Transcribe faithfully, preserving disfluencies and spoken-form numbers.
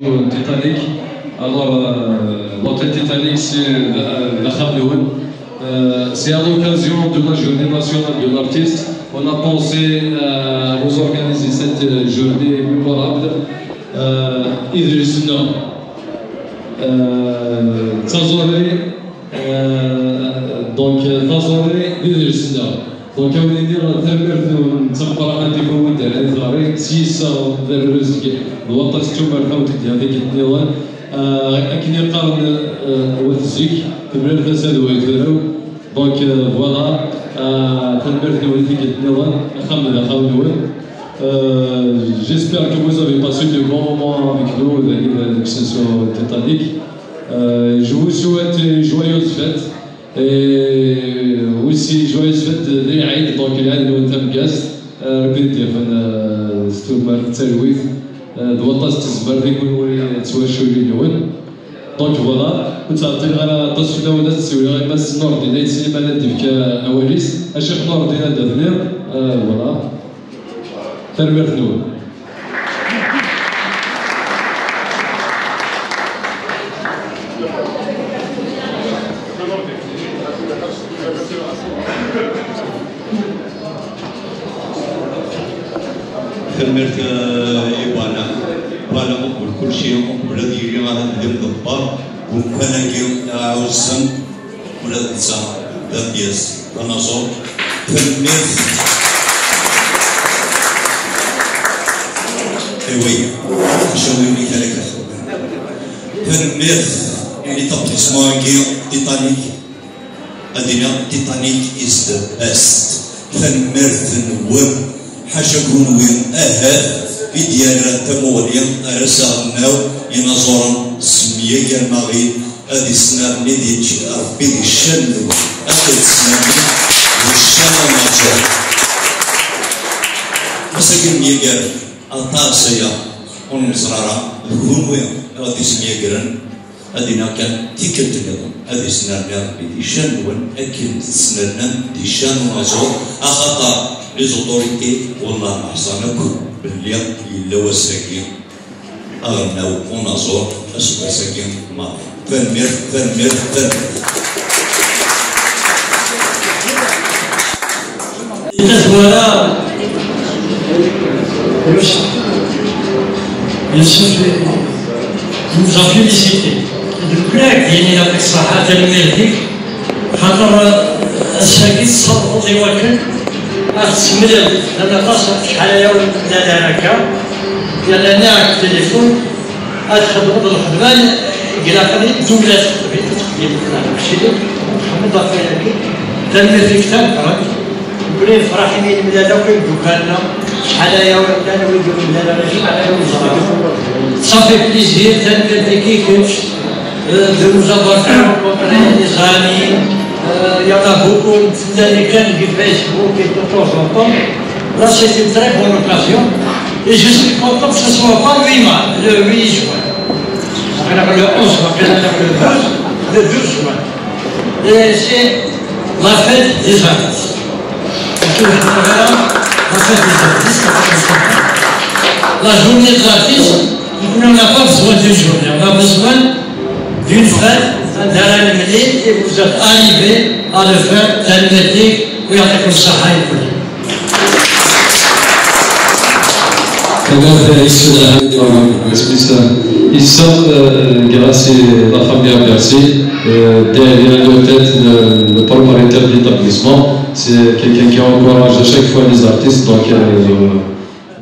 Titanic. Alors, euh, l'hôtel Titanic, c'est, euh, la Khamloun. Euh, c'est à l'occasion de la journée nationale de l'artiste. On a pensé, euh, à vous organiser cette, euh, journée mémorable. Euh, Idriss Nord. Euh, Tazoré, euh, donc, euh, Tazoré, Idriss Nord. Donc, ad wen-iniɣ tanemmirt-nwen d tameqqrant i wid ara iẓri s yissaɣ d arrez deg lwaṭas d tumerta u tedyanin nniḍen. Ah, akken i qqaren, ah, wat zik, temlal tasa d way turew. Donc, euh, voilà, ah, tanemmirt-nwen i tikkelt nniḍen, axxam d axxam-nwen. Euh, j'espère que vous avez passé de bons moments avec nous, d ayen deg usensu Titanic. Euh, je vous souhaite une joyeuse fête. Et aussi, joyeuses fêtes de l'Aïd, donc Lɛid-nwen tameggazt, euh, Rebbi ad d-yafen, euh, s tumert d talwit, euh, d waṭas n tezmert i kunwi d twaculin-nwen. Donc voilà, ur ttɛeṭṭileɣ ara aṭas fell-awen, ad ssiwleɣ i Mass Nordin Ayt Sliman ad d-yefk awal-is. A Ccix Nordin, ad d-tiniḍ, euh, voilà. Tanemmirt-nwen. Tanemmirt, eh, i Bwana. Bwana, uqbel kulci, uqbel ad yili ahat d imḍebber n umkan-agi aɛuzzen, ula d netta d amedyaz d anaẓur. Tanemmirt. Ewi, acu imi kra kafur. Tanemmirt i l'établissement-agi Titanic. Ad iniɣ Titanic is the best. Tanemmirt-nwen. Ḥaca kunwi ahat i d-yerran tamuɣli ar asaɣ-nneɣ inaẓuren s myagaren-aɣ-id ad isnerni di Rebbi di ccan-nwen, ad isnerni di ccan unaẓur. Ass-agi myagaren aṭas aya ur neẓri ara d kunwi i ɣ-d-ismyagren. Ad iniɣ kan tikkelt nniḍen ad isnerni Rebbi di ccan-nwen akken tesnernem di ccan unaẓur, axaṭer les autorités wellah meḥẓen akk belli yella wass-agi aɣelnaw unaẓur aseggas-agi merra. Tanemmirt, tanemmirt, tanemmirt. Tazwara, Yusef, Yusef, nous a félicité. Donc, là, il y a la Saha, tanemmirt-ik. Xaṭer, ass-agi tessawḍeḍ i wakken ad tsemleḍ, llan aṭas, acḥal aya ur nemlal ara akka. Yerna nniɣ-ak deg tilifun, ad txedmeḍ lxedma i ilaqen i ddula teqbil, teqbil, mačči d txedmeḍ ɣef wayagi. Tanemmirt-ik tameqqrant. Nekkni nefṛeḥ imi nemlal akk imeddukal-nneɣ. Acḥal aya ur nemlal, wid ur nemlal ara, acḥal aya ur neẓra. Ça fait plaisir, tanemmirt-ik i kečč. Euh, de nous avoir fait rencontrer les amis. Euh, il y en a beaucoup, une petite année, de Facebook et de temps en temps. Là, c'est une très bonne occasion. Et je suis content que ce soit pas le huit mars, le huit juin. Alors, le onze, on va faire le douze, le douze juin. Et c'est la fête des artistes. La fête des artistes, la journée des artistes, on n'a pas besoin d'une journée, on a besoin d'une fête, d'un Alamli, et vous êtes arrivés à le faire, Alamli, ويعطيكم الصحة يا الكل. Tanemmirt i Sidi Ḥmed Ibrahim, isem-is, euh, il sort, euh, grâce à la famille à Bercy, euh, derrière le tête, le, le propriétaire de l'établissement, c'est quelqu'un qui encourage à chaque fois les artistes, donc, euh,